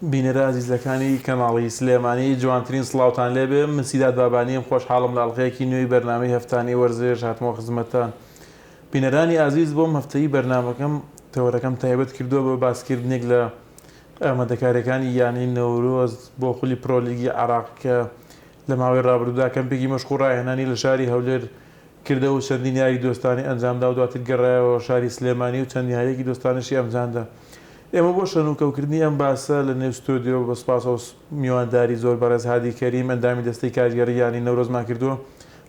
بینەرە ئازیزەکانی کەناڵی سلێمانی جوانترین سڵاوتان لێبێ من سیداد بابانیم خۆشحاڵم لە ئەڵقەیەکی نوێی بەرنامەی هەفتانەی وەرزش هاتمەوە خزمەتتان بینەرانی ئازیز بۆم هەفتەیی بەرنامەکەم تەوەرەکەم تایبەت کردووە بە باسکردنێک لە ئامادەکاریەکانی یانەی نەورۆز بۆ خولی پرۆلیگی عێراق کە لە ماوەی ڕابردوودا کەمپێکی مەشق و ڕاهێنانی لە شاری هەولێر کردەوە و چەندین یاری دۆستانەی ئەنجامدا و دواتر گەڕایەوە شاری سلێمانی و چەند یارییەکی دۆستانەشی ئەمجاندا. ئێمە بۆ شەنوکەوکردنی ئەم باسە لە نێو ستۆدیۆ بە سوپاسەوە میوانداری زۆر بەڕێز هادی کەریم ئەندامی دەستەی کارگێڕی یانەی نەورۆزمان کردووە.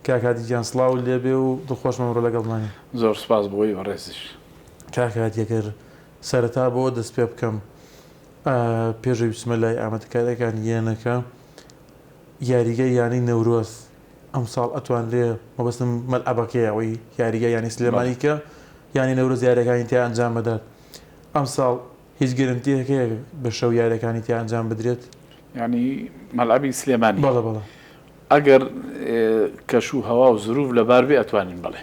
کاک هادی گیان سڵاوت لێبێ و دڵخۆشم ئەمڕۆ لەگەڵمانی. زۆر سوپاس بۆی بەڕێزیش. کاک هادی ئەگەر سەرەتا بەوە دەست پێ بکەم پێش ئەوی بچمە لای ئامادەکارییەکانی یانەکە، یاریگای یانەی نەورۆز ئەمساڵ ئەتوانرێ مەبەستم مەلعەبەکەیە ئەوەی یاریگای یانەی سلێمانی کە یانەی نەورۆز یاریەکانی تیا ئەنجام بدات ئەمساڵ هیچ گرنتیەک هەیە بە شەو یاریەکانی تیا ئەنجام بدرێت؟ یانی مەلعەبی سلێمانی؟ بەڵێ بەڵێ. ئەگەر کەش و هەوا و زروف لەبار بێ ئەتوانین بەڵێ.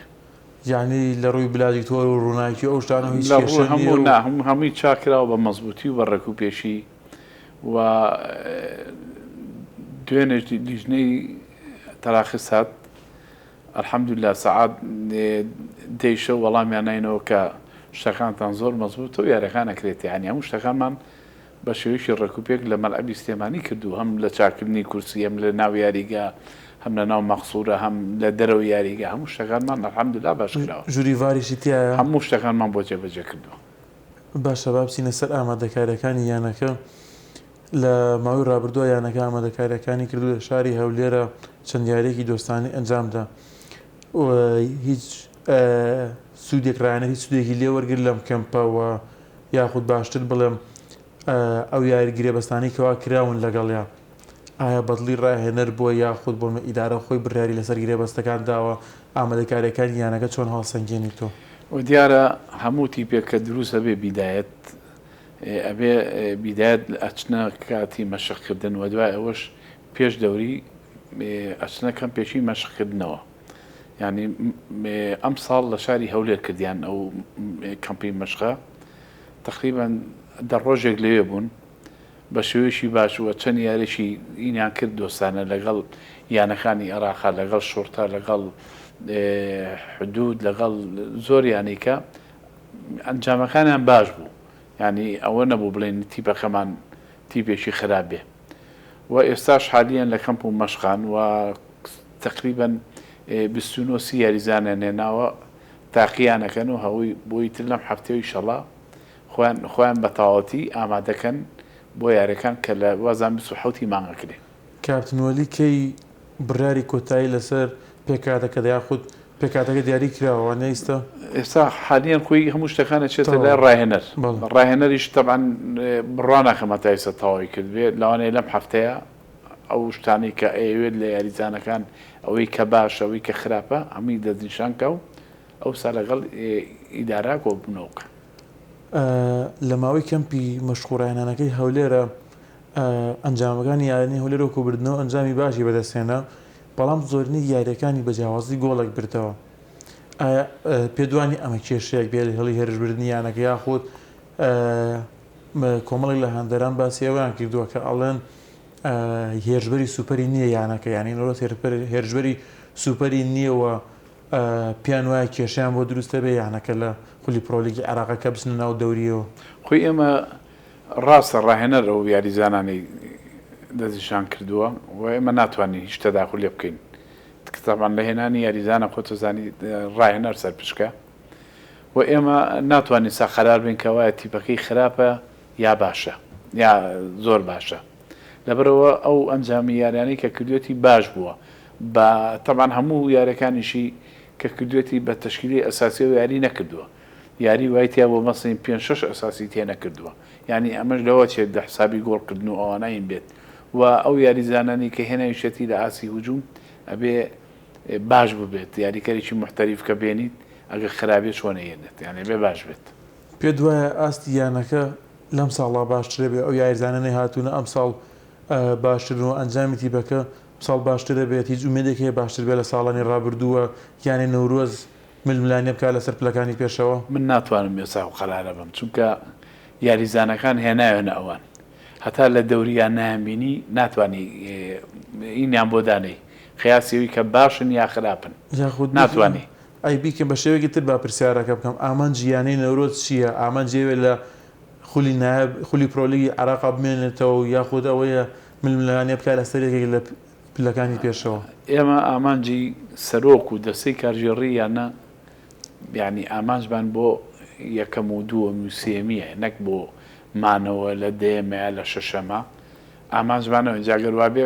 یانی لە ڕووی بلاجیتۆر و ڕووناکی و ئەو شتانە هیچ کێشە نییە و؟ نا هەمووی چاک کراوە بە مەزبووتی و بە ڕێکوپێکی و دوێنێش لیژنەی تەراخیس هات الحمدللە سەعات دەی شەو وەڵامیان ناینەوە کە شتەکانتان زۆر مەزبوتە و یاریەکان ئەکرێت یانی هەموو شتەکانمان بە شێوەیەکی ڕێکوپێک لە مەلعەبی سلێمانی کردو هەم لە چاکردنی کورسی هەم لە ناو یاریگا هەم لە ناو مەقسورە هەم لە دەرەوەی یاریگا هەموو شتەکانمان الحمدللە باش کراوە ژووری ڤاریشی تیایە؟ هەموو شتەکانمان بۆ جێبەجێ کردووە. باشە با بچینە سەر ئامادەکاریەکانی یانەکە لە ماوەی رابردووە یانەکە ئامادەکاریەکانی کردو لە شاری هەولێرە چەند یاریەکی دۆستانەی ئەنجامدا و هیچ سوودێک راهێنەر هیچ سوودێکی لێ وەرگر لەم کەمپە و یاخود باشتر بڵێم ئەو یاری گرێبەستانەی کەوا کراون لەگەڵیا ئایا بەدڵی راهێنەر بووە یاخود بۆ ئیدارە خۆی بڕیاری لەسەر گرێبەستەکان داوە، ئامادەکارییەکانی یانەکە چۆن هەڵسەنگێنی تۆ؟ دیارە هەموو تیپێک کە دروست ئەبێ بیدایەت ئەبێ بیدایەت ئەچنە کاتی مەشق کردن و دوای ئەوەش پێش دەوری ئەچنە کەمپێکی مەشق کردنەوە یانی ئەمساڵ لە شاری هەولێر کردیان ئەو کەمپی مەشقە تقریبا دە ڕۆژێک لەوێ بوون بە شێوەیەکی باش و چەند یاریی ئینیان کرد دۆستانە لەگەڵ یانەکانی ئێراقا لەگەڵ شوڕتە لەگەڵ حدود لەگەڵ زۆر یانەی کە ئەنجامەکانیان باش بوو یانی ئەوە نەبوو بڵێن تیپەکەمان تیپێکی خراپ بێ و ئێستاش حالیان لە کەمپ و مەشقان و تقریبا 29 سی یاریزانیان هێناوە تاقییانەکەن و هەوی بۆی تر لەم هەفتەیە ئیشەڵا خۆیان خۆیان بە تەواوەتی ئامادەکەن بۆ یاریەکان کە لە وازان 27 ی مانگ ئەکرێ. کاپتن وەلی کەی بڕیاری کۆتایی لەسەر پێکهاتەکە دا یاخود پێکهاتەکە دیاری کراوە وانیە ئیستا؟ ئێستا حالیەن خۆی هەموو شتەکان ئەچێتە لای ڕاهێنەر ڕاهێنەریش تەبعەن بڕوا ناکەم هەتا ئێستا تەواوی کردبێ لەوانەیە لەم هەفتەیە ئەو شتانەی کە ئەیەوێت لە یاریزانەکان ئەوەی کە باشە ئەوەی کە خراپە هەمووی دەستنیشان کا و ئەوسا لەگەڵ ئیدارە کۆبوونەوە بکە. لە ماوەی کەمپی مەشق و ڕاهێنانەکەی هەولێرە ئەنجامەکانی یانەی هەولێر وەکو بردنەوە ئەنجامی باشی بەدەستهێنا، بەڵام زۆرینەی یارییەکانی بە جیاوازی گۆڵێک بردەوە. ئایا پێت وانیە ئەمە کێشەیەک بێت لە هێڵی هێرشبردنی یانەکە یاخود کۆمەڵێک لە هاندەران باسی ئەوەیان کردووە کە ئەڵێن هێرشبەری سوپەری نییە یانەکە یانی نەورۆز هێرشبەری سوپەری نییە و پێیان وایە کێشەیان بۆ دروست دەبێت یانەکە لە خولی پرۆلیگی عێراقە کە بچنە ناو دەوریەوە؟ خۆی ئێمە ڕاستە ڕاهێنەر ئەو یاریزانانەی دەستنیشان کردووە و ئێمە ناتوانین هیچ تەداخولێ بکەین تەبعەن لە هێنانی یاریزانە خۆت دەزانی ڕاهێنەر سەرپشکە و ئێمە ناتوانین سا قەرار بین کە وایە تیپەکەی خراپە یا باشە یا زۆر باشە لەبەرئەوە ئەو ئەنجامی یاریانەی کە کردوێتی باش بووە بە تەبعەن هەموو یاریەکانیشی کە کردوێتی بە تەشکیلی ئەساسیەوە یاری نەکردووە یاری وای تیا بووە مەسەین پێنج شەش ئەساسی تێ نەکردووە یانی ئەمەش لەوە چێت لە حسابی گۆڵ کردن و ئەوانە این بێت و ئەو یاریزانانی کە هێناویشێتی لە ئاستی هجوم ئەبێ باش ببێت یاریکەرێکی محتەریف کە بێنیت ئەگەر خراپێ چۆن ئەیەنێت یانی ئەبێ باش بێت. پێت وایە ئاستی یانەکە لەم ساڵا باشترە بێ ئەو یاریزانانەی هاتوونە ئەمساڵ باشترن و ئەنجامی تیپەکە ئەمساڵ باشترە بێت هیچ ئومێدێک هەیە باشتر بێت لە ساڵانی ڕابردوو و یانەی نەورۆز ململانێ بکات لەسەر پلەکانی پێشەوە؟ من ناتوانم ئێستا ئەو قەرارە بەم چونکە یاریزانەکان هێناوێنە ئەوان. هەتا لە دەوریان نایانبینی ناتوانی ئینیان بۆ دانێی قیاسی ئەوی کە باشن یا خراپن یاخود ناتوانی. ئەی بیکەم بە شێوەیەکی تر با پرسیارەکە بکەم ئامانجی یانەی نەورۆز چییە؟ ئامانجی ئەوەیە لە خولی نایاب خولی پرۆلیگی عێراقا بمێنێتەوە و یاخود ئەوەیە ململانێ بکات لەسەر یەکێک لە پلەکانی پێشەوە؟ ئێمە ئامانجی سەرۆک و دەستەی کارگێڕی یانە یانی ئامانجمان بۆ یەکەم و دووەمی و سێیەمییە نەک بۆ مانەوە لە دەیەمە یا لە شەشەمە ئامانجمان ئەوەیە جا گەر وابێ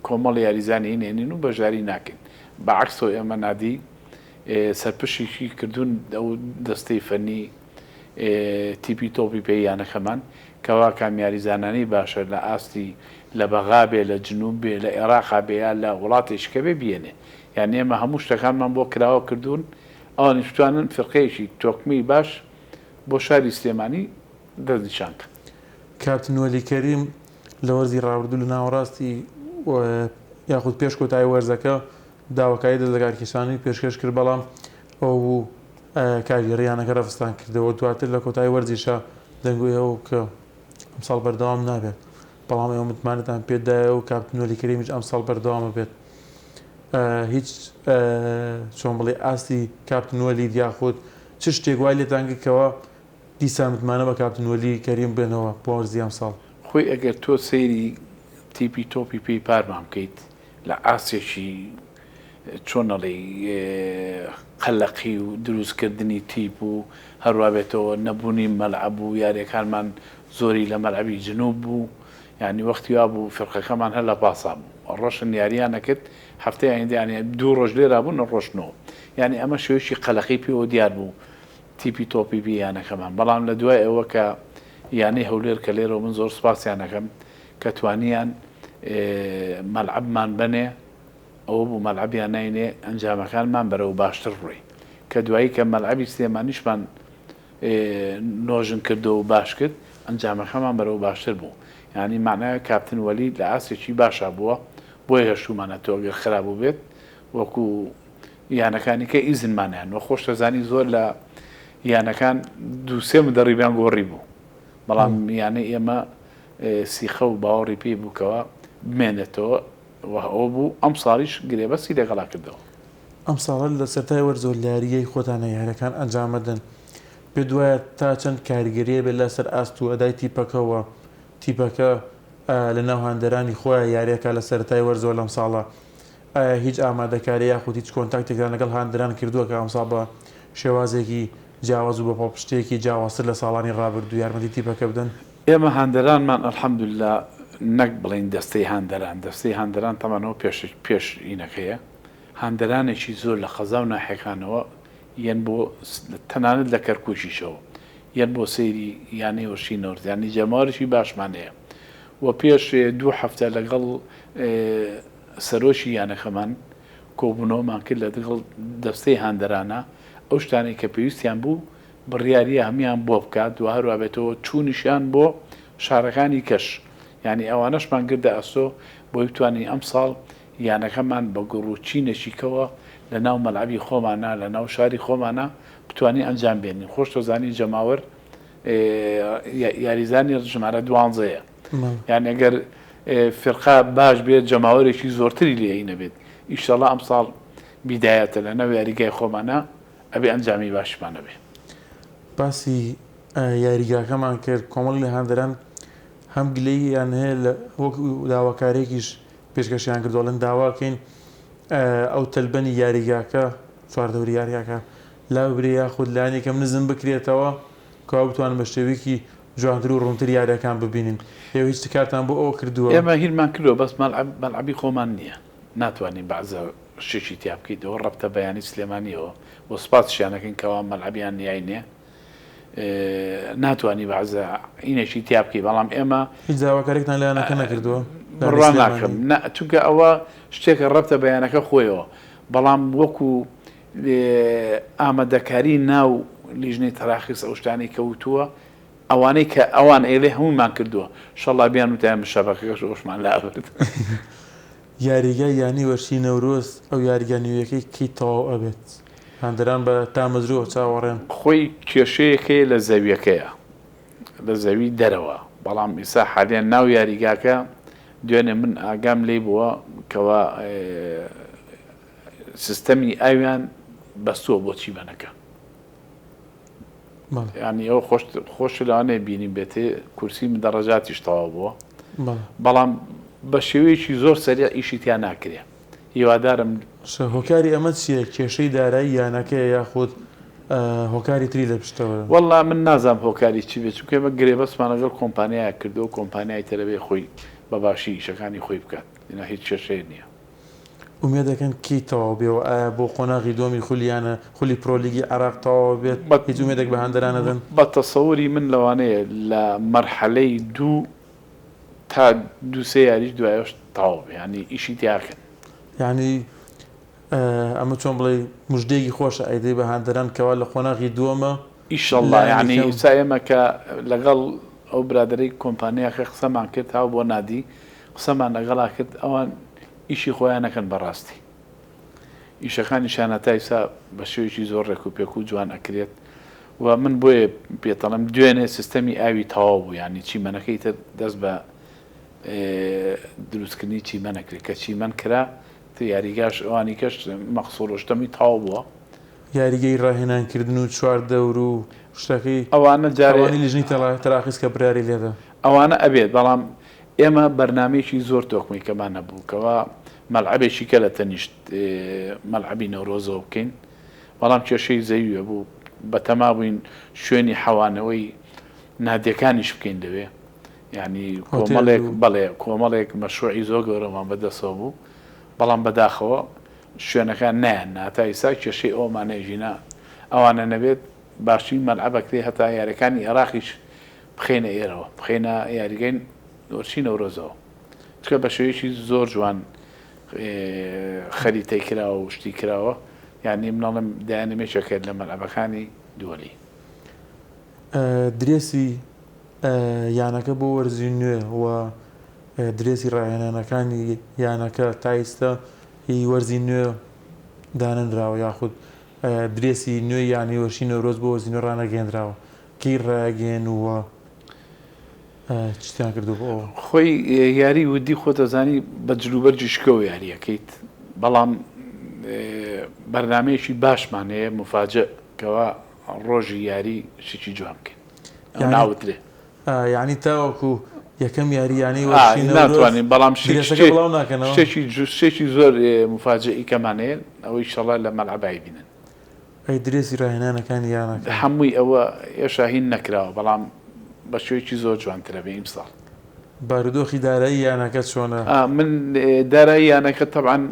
کۆمەڵ یاریزانی هینێنین و بەشداری ناکەین بە عەکسەوە ئێمە نادی سەرپشیکی کردوون ئەو دەستەی فەنی تیپی تۆپی پێی یانەکەمان کەوا کام یاریزانانەی باشە لە ئاستی لە بەغا بێ لە جنوب بێ لە ئێراقا بێ یا لە وڵاتێکی کە بێ بیێنێ یان ئێمە هەموو شتەکانمان بۆ کراوە کردوون ئەوانیش بتوانن فرقەیەکی تۆکمەی باش بۆ شاری سلێمانی دەستنیشان کەن. کاپتن وەلی کەریم لە وەرزی ڕابردوو لە ناوەڕاستی یاخود پێش کۆتایی وەرزەکە داواکاری دەست لەکارکێشانەوەی پێشکەش کرد، بەڵام ئەو بوو کارگێڕی یانەکە رەفزتان کردەوە، دواتر لە کۆتایی وەرزیشا دەنگۆی هەبوو کە ئەمساڵ بەردەوام نابێت، بەڵام ئێوە متمانەتان پێدایە و کاپتن وەلی کەریمیش ئەمساڵ بەردەوام ئەبێت. هیچ چۆن بڵێ ئاستی کاپتن وەلید یاخود چ شتێک وای لێتان کرد کەوا دیسان متمانە بە کاپتن وەلی کەریم بێنەوە بۆ وەرزی ئەمساڵ؟ خۆی ئەگەر تۆ سەیری تیپی تۆپی پێی پارمان بکەیت لە ئاستێکی چۆن ئەڵێی قەلەقی و دروستکردنی تیپ و هەروا بێتەوە نەبوونی مەلعەب و یاریەکانمان زۆری لە مەلعەبی جنوب بوو یانی وەختی وا بوو فرقەکەمان هەر لە پاسا بوو ڕۆشن یاریان ئەکرد هەفتەی ئایندە یانی دوو ڕۆژ لێرا بوون ڕۆشتنەوە یانی ئەمە شێوەیەکی قەلەقی پێوە دیار بوو تیپی تۆپی پێی یانەکەمان بەڵام لە دوای ئەوە کە یانەی هەولێر کە لێرەوە من زۆر سوپاسیان ئەکەم کە توانیان مەلعەبمان بەنێ ئەوە بوو مەلعەبیان ناینێ ئەنجامەکانمان بەرەو باشتر ڕۆی کە دوایی کە مەلعەبی سلێمانیشمان نۆژن کردەوە و باش کرد ئەنجامەکەمان بەرەو باشتر بوو یانی مەعنای کاپتن وەلی لە ئاستێکی باشا بووە بۆیە هێشتوومانە تۆ گەر خراپ بووبێت وەکو یانەکانی کە ئیزنمانیان وە خۆش دەزانی زۆر لە یانەکان دوو سێ مدەڕیبیان گۆڕی بوو بەڵام یانەی ئێمە سیخە و باوەڕی پێی بوو کەوا بمێنێتەوە و ئەوە بوو ئەمساڵیش گرێبەستی لەگەڵا کردەوە. ئەمساڵە لە سەرتای وەرزەوە لە یاریگای خۆتانە یاریەکان ئەنجامەدەن، پێت وایە تا چەند کاریگەری ئەبێت لەسەر ئاست و ئەدای تیپەکە و تیپەکە لە ناو هاندەرانی خۆیان یاریەکە لە سەرەتای وەرزەوە لەمساڵە ئایا هیچ ئامادەکاری یاخود هیچ کۆنتاکتێکتان لەگەڵ هاندەران کردووە کە ئەمساڵ بە شێوازێکی جیاواز و بە پاڵپشتییەکی جیاوازتر لە ساڵانی ڕابردوو یارمەتی تیپەکە بدەن؟ ئێمە هاندەرانمان الحمدللە نەک بڵێین دەستەی هاندەران، دەستەی هاندەران تەبعەن ئەوە پێش پێش ئینەکەیە، هاندەرانێکی زۆر لە قەزا و ناحیەکانەوە یەن بۆ تەنانەت لە کەرکوکیشەوە یەن بۆ سەیری یانەی وەرشی نەورز یانی جەماوەرێکی باشمان هەیە و پێش دوو هەفتە لەگەڵ سەرۆکی یانەکەمان کۆبوونەوەمان کرد لەگەڵ دەستەی هاندەرانە ئەو شتانەی کە پێویستیان بوو بڕیاریە هەموویان بۆ بکات و هەروا بێتەوە چوونیشیان بۆ شارەکانی کەش یانی ئەوانەشمان گردە ئەستۆ بۆی بتوانین ئەمساڵ یانەکەمان بە گوڕ و چینێکی کەوە لە ناو مەلعەبی خۆمانا لە ناو شاری خۆمانا بتوانین ئەنجام بێنین خۆش دەزانی جەماوەر یاریزانی ژمارە دوانزەیە یان ئەگەر فرقە باش بێت جەماوەرێکی زۆرتری لێ نەبێت ئیشەڵا ئەمساڵ بیدایەتە لە ناو یاریگای خۆمانە ئەبێ ئەنجامی باشیمان هەبێ. باسی یاریگاکەمان کرد، کۆمەڵێک لە هاندەران هەم گلەییان هەیە لە وەک داواکاریەکیش پێشکەشیان کردووە ئەڵێن داواکەین ئەو تەلبەنی یاریگاکە چواردەوری یاریگاکە لاببرێ یاخود لایەنی کەم نزم بکرێتەوە کەوا بتوانن بە شێوەیەکی جوانتر و ڕوونتر یاریەکان ببینن. ئێوە هیچ کارتان بۆ ئەوە کردووە؟ ئێمە هینمان کردووە بەس مەلعەب مەلعەبی خۆمان نییە ناتوانین بەعزە شتێکی تیا بکەیت ئەوە ڕەبتە بە یانەی سلێمانیەوە و سوپاسیشیان ئەکەین کەوا مەلعەبیان نیاینێ ناتوانی بەعزە ئینێکی تیا بکەی بەڵام ئێمە هیچ داواکاریەکتان لە یانەکە نەکردووە؟ بڕوا ناکەم نا چونکە ئەوە شتێکە ڕەبتە بە یانەکە خۆیەوە بەڵام وەکو ئامادەکاری ناو لیژنەی تەراخیس ئەو شتانەی کەوتووە ئەوانەی کە ئەوان ئێلێ هەموومان کردووە شەڵا بیان وتایە من شەبەکەکەش ئەوشمان لابرد. یاریگای یانەی وەرشی نەورۆز ئەو یاریگا نوێیەکەی کەی تەواو ئەبێت؟ هاندەران بە تامەزرۆوە چاوەڕێن. خۆی کێشەیەک هەیە لە زەویەکەیە لە زەوی دەرەوە. بەڵام ئیسا حالیان ناو یاریگاکە دوێنێ من ئاگام لێی بووە کەوا سیستەمی ئاویان بەستووە بۆ چیمەنەکە. یانی ئەوە خۆش خۆش لەوانەیە بینیم بێتێ کورسی مدەڕەجاتیش تەواو بووە بەڵام بە شێوەیەکی زۆر سەریع ئیشی تیا ناکرێ هیوادارم هۆکاری ئەمە چییە؟ کێشەی دارایی یانەکەیە یاخود هۆکاری تری لە پشتەوەیە؟ وەڵا من نازانم هۆکاری چی بێت چونکە ئێمە گرێبەستمان لەگەڵ کۆمپانیایەک کردووە کۆمپانیای تەرەبێ خۆی بە باشی ئیشەکانی خۆی بکات ئینا هیچ کێشەیە نییە. ئومێد دەکەن کەی تەواو بێ و ئایا بۆ قۆناغی دووەمی خولی یانە خولی پرۆلیگی عێراق تەواو بێت؟ هیچ ئومێدێک بە هاندەران ئەدەن؟ بە تەسەوری من لەوانەیە لە مەرحەلەی دوو تا دوو سێ یاریش دوایەوەش تەواو بێ یانی ئیشی تیاکەن. یانی ئەمە چۆن بڵێی مژدەیەکی خۆشە ئەیدەی بە هاندەران کەوا لە قۆناغی دووەمە ئیشەڵا لایەنی یانی کەم. ئیستا ئێمە کە لەگەڵ ئەو برادەرەی کۆمپانیاکە قسەمان کرد هاو بۆ نادی قسەمان لەگەڵا کرد ئەوان ئیشی خۆیان ئەکەن بەڕاستی ئیشەکانیشیان هەتا ئیستا بە شێوەیەکی زۆر ڕێک و پێک و جوان ئەکرێت و من بۆیە پێتەڵێم دوێنێ سیستەمی ئاوی تەواو بوو یانی چیمەنەکەی تر دەست بە دروستکردنی چیمەن ئەکرێت کە چیمەن کرا تر یاریگاش ئەوانی کەش مەقسوڕ و شتەمی تەواو بووە. یاریگەی ڕاهێنانکردن و چواردەور و شتەکەی ئەوانە جارێ ئەوانەی لیژنەی تەراخیس کە بڕیاری لێدا. ئەوانە ئەبێت بەڵام ئێمە بەرنامەیەکی زۆر تۆکمەی کەمان هەبوو کەوا مەلعەبێکی کە لە تەنیشت مەلعەبی نەورۆزەوە بکەین بەڵام کێشەی زەوی هەبوو بەتەما بووین شوێنی حەوانەوەی نادیەکانیش بکەین لەوێ یانی هۆتێل کۆمەڵێک و. بەڵێ کۆمەڵێک مەشروعی زۆر گەورەمان بەدەستەوە بوو بەڵام بەداخەوە شوێنەکان نایەن هەتا ئیستا کێشەی ئەوەمان هەیە ژینا ئەوانە نەبێت باشترین مەلعەب ئەکرێ هەتا یاریەکانی ئێراقیش بخەینە ئێرەوە بخەینە یاریگای وەرشی نەورۆزەوە چونکە بە شێوەیەکی زۆر جوان خەریتەی کراوە و شتی کراوە یانی من ئەڵێم دایانم یەکێکە لە مەلعەبەکانی دووەلی. درێسی یانەکە بۆ وەرزی نوێ و درێسی ڕاهێنانەکانی یانەکە تا ئیستا هی وەرزی نوێ دانەنراوە یاخود درێسی نوێی یانەی وەرشی نەورۆز بۆ وەرزی نوێ ڕانەگەیەندراوە کەی ڕایەگەیەن و چیتان کردووە بۆ ئەوە؟ خۆی یاری ودی خۆت ئەزانی بە جلوبەرگی شکۆوە یاری ئەکەیت بەڵام بەرنامەیەکی باشمان هەیە موفاجئ کەوا ڕۆژی یاری شتێکی جوان بکەین ئەو ناوترێ. یانی تاوەکو یەکەم یاری یانەی وەرشی نەورۆز ناتوانین بەڵام درێسەکە بڵاو ناکەنەوە؟ شتێکی شتێکی زۆر موفاجئ کەمان هەیە ئەوەی ئیشەڵا لە مەلعەب ئەیبینن. ئەی درێسی راهێنانەکانی یانەکە؟ هەمووی ئەوە ئێشا هین نەکراوە بەڵام بە شێوەیەکی زۆر جوانترە بێ ئیمساڵ. بارودۆخی دارایی یانەکە چۆنە؟ من دارایی یانەکە تەبعەن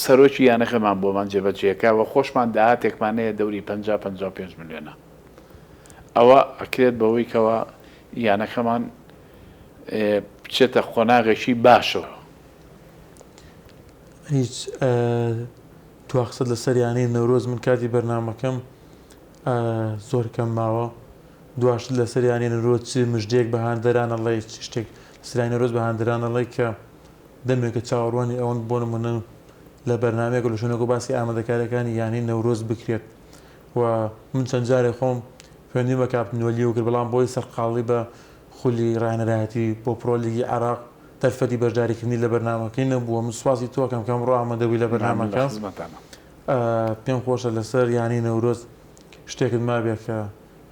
سەرۆکی یانەکەمان بۆمان جێبەجێکا و خۆشمان داهاتێکمان هەیە دەوری 50 55 ملیۆنە ئەوە ئەکرێت بەوەی کەوا یانەکەمان بچێتە قۆناغێکی باشەوە. هیچ دوا قسەت لەسەر یانەی نەورۆز من کاتی بەرنامەکەم زۆر کەم ماوە دواشت لەسەر یانەی نەورۆز چ مژدەیەک بە هاندەران ئەڵێی چ شتێک لەسەر یانەی نەورۆز بە هاندەران ئەڵێی کە دەمێکە چاوەڕوانی ئەوەن بۆ نمونە لە بەرنامەیەک و لە شوێنێک و باسی ئامادەکاریەکانی یانەی نەورۆز بکرێت و من چەند جارێک خۆم پەیوەندیم بە کاپتن وەلیەوە کرد بەڵام بۆی سەرقاڵی بە خولی ڕاهێنەرایەتی بۆ پرۆلیگی عێراق دەرفەتی بەشداریکردنی لە بەرنامەکەی نەبووە، من سوپاسی تۆ ئەکەم کە ئەمڕۆ ئامادە بووی لە بەرنامەکە. پێم خۆشە لەسەر یانەی نەورۆز شتێکت مابێ کە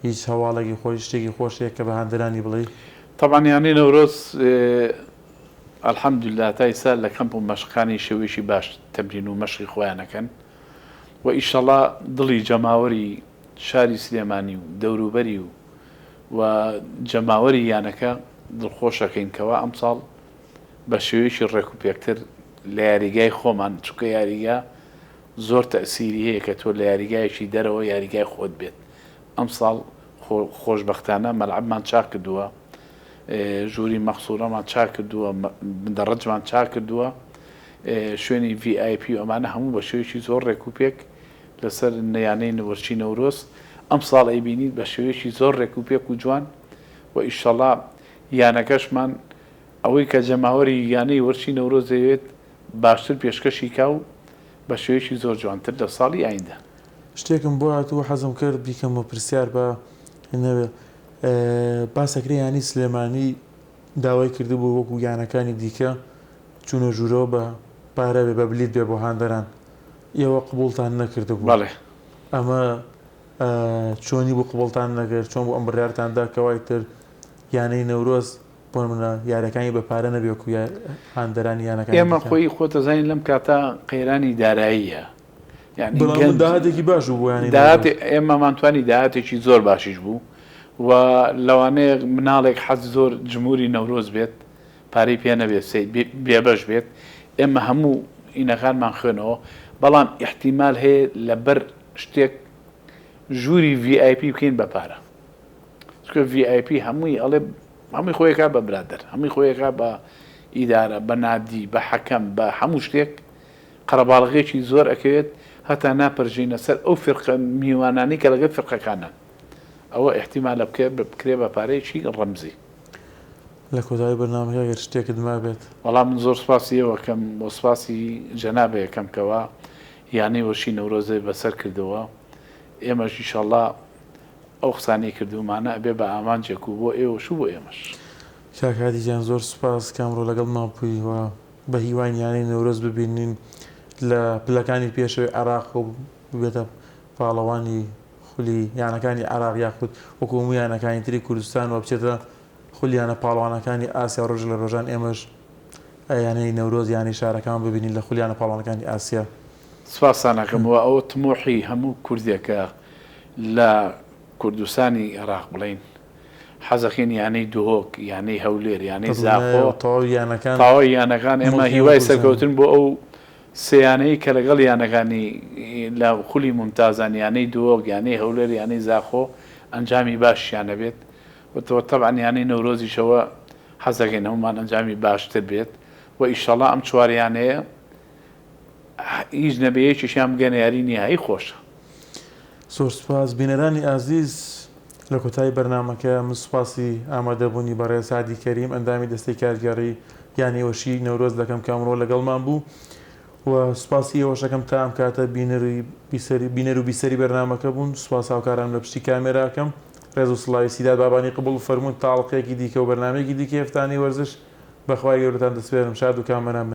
هیچ هەواڵێکی خۆش شتێکی خۆش هەیە کە بە هاندەرانی بڵێی؟ تەبعەن یانەی نەورۆز الحمدللە تا ئیستا لە کەمپ و مەشقەکانی شێوەیەکی باش تەمرین و مەشقی خۆیان ئەکەن و ئیشەڵا دڵی جەماوەری شاری سلێمانی و دەوروبەری و و جەماوەری یانەکە دڵخۆش ئەکەین کەوا ئەمساڵ بە شێوەیەکی ڕێک و پێکتر لە یاریگای خۆمان چونکە یاریگا زۆر تەئسیری هەیە کە تۆ لە یاریگایەکی دەرەوە یاریگای خۆت بێت ئەمساڵ خۆشبەختانە مەلعەبمان چاک کردووە ژووری مەقسورەمان چاک کردووە مدەڕەجمان چاک کردووە شوێنی ڤی ئای پی و ئەمانە هەموو بە شێوەیەکی زۆر ڕێک و پێک لەسەر یانەی وەرچی نەورۆز ئەمساڵ ئەیبینیت بە شێوەیەکی زۆر ڕێک و پێک و جوان و ئیشەڵا یانەکەشمان ئەوەی کە جەماوەری یانەی وەرچی نەورۆز دەیەوێت باشتر پێشکەشی کا و بە شێوەیەکی زۆر جوانتر لە ساڵی ئایندە. شتێکم بۆ هاتوو حەزم کرد بیکەمە پرسیار با نەبێ. باسەکرێ یانەی سلێمانی داوای کردبوو وەکو یانەکانی دیکە چوونە ژوورەوە بە پارە بێ بە بلیت بێ بۆ هاندەران ئێوە قبوڵتان نەکردبوو. بەڵێ. ئەمە چۆنی بوو قبوڵتان نەکرد چۆن بوو ئەم بڕیارتان دا کەوا ئیتر یانەی نەورۆز بۆ نمونە یاریەکانی بە پارە نەبێ وەکو هاندەرانی یانەکانی ئێمە دیکە؟ خۆی خۆتەزانین لەم کاتە قەیرانی داراییە یانی بەڵام گەنج داهاتێکی باش بوو بۆ یانەی داهاتێ نەورۆز. ئێمەمان توانی داهاتێکی زۆر باشیش بوو و لەوانەیە مناڵێک حەز زۆر جمهوری نەورۆز بێت پارەی پێ نەبێت سەی بێبەش بێت ئێمە هەموو ئینەکانمان خوێنەوە بەڵام ئیحتیمال هەیە لەبەر شتێک ژووری VIP بکەین بە پارە چونکە VIP هەمووی ئەڵێ هەمووی خۆیەکا بە برادەر هەمووی خۆیەکا بە ئیدارە بە نادی بە حەکەم بە هەموو شتێک قەرەباڵغێکی زۆر ئەکەوێت هەتا ناپەرژینە سەر ئەو فرقە میوانانەی کە لەگەڵ فرقەکانن ئەوە ئیحتیمالە بکرێ بە پارەیەکی ڕەمزی. لە کۆتایی بەرنامەکە گەر شتێکت مابێت. وەڵا من زۆر سوپاسی ئێوە ئەکەم و سوپاسی جەنابێ ئەکەم کەوا یانەی وەرشی نەورۆزێ بەسەر کردەوە ئێمەش ئیشەڵا ئەو قسانەی کردوومانە ئەبێ بە ئامانجێک و بۆ ئێوەش و بۆ ئێمەش. کاک هادی گیان زۆر سوپاس کە ئەمڕۆ لەگەڵمان بووی و بە هیواین یانەی نەورۆز ببینین لە پلەکانی پێشەوەی عێراق و ببێتە پاڵەوانی خولی یانەکانی عێراق یاخود وەکو هەموو یانەکانی تری کوردستان و بچێتە خولی یانە پاڵەوانەکانی ئاسیا و ڕۆژێک لە ڕۆژان ئێمەش یانەی نەورۆز یانەی شارەکان ببینین لە خولی یانە پاڵەوانەکانی ئاسیا. سپاستان ئەکەم و ئەوە تموحی هەموو کوردێکە لە کوردستانی ئێراق بڵێین حەزەکەین یانەی دهۆک یانەی هەولێر یانەی زاخۆ دڵنیایە تەواوی یانەکان تەواوی یانەکان ئێمە موڵکی هەموو هیوای کوردستانن. سەرکەوتن بۆ ئەو سێ یانەی کە لەگەڵ یانەکانی لە خولی مومتازان یانەی دهۆک یانەی هەولێر یانەی زاخۆ ئەنجامی باشیان هەبێت و تەبعەن یانەی نەورۆزیشەوە حەزەکەین هەموومان ئەنجامی باشتر بێت و ئیشەڵا ئەم چوار یانەیە هیچ نەبێ یەکێکیان بگەنە یاری نیهایی خۆشە. زۆر سوپاس بینەرانی ئازیز لە کۆتایی بەرنامەکە من سوپاسی ئامادەبوونی بەڕێز هادی کەریم ئەندامی دەستەی کارگێڕی یانەی وەرشی نەورۆز دەکەم کە ئەمڕۆ لەگەڵمان بوو و سوپاسی ئێوەش ئەکەم تا ئەم کاتە بینەری بیسەری بینەر و بیسەری بەرنامەکە بوون سوپاس هاوکارانم لە پشتی کامێراکەم ڕێز و سڵاوی سیداد بابانی قبوڵ فەرموون تا ئەڵقەیەکی دیکە و بەرنامەیەکی دیکەی هەفتانەی وەرزش بەخوای گەورەتان دەسپێرم شاد و کامەران بن.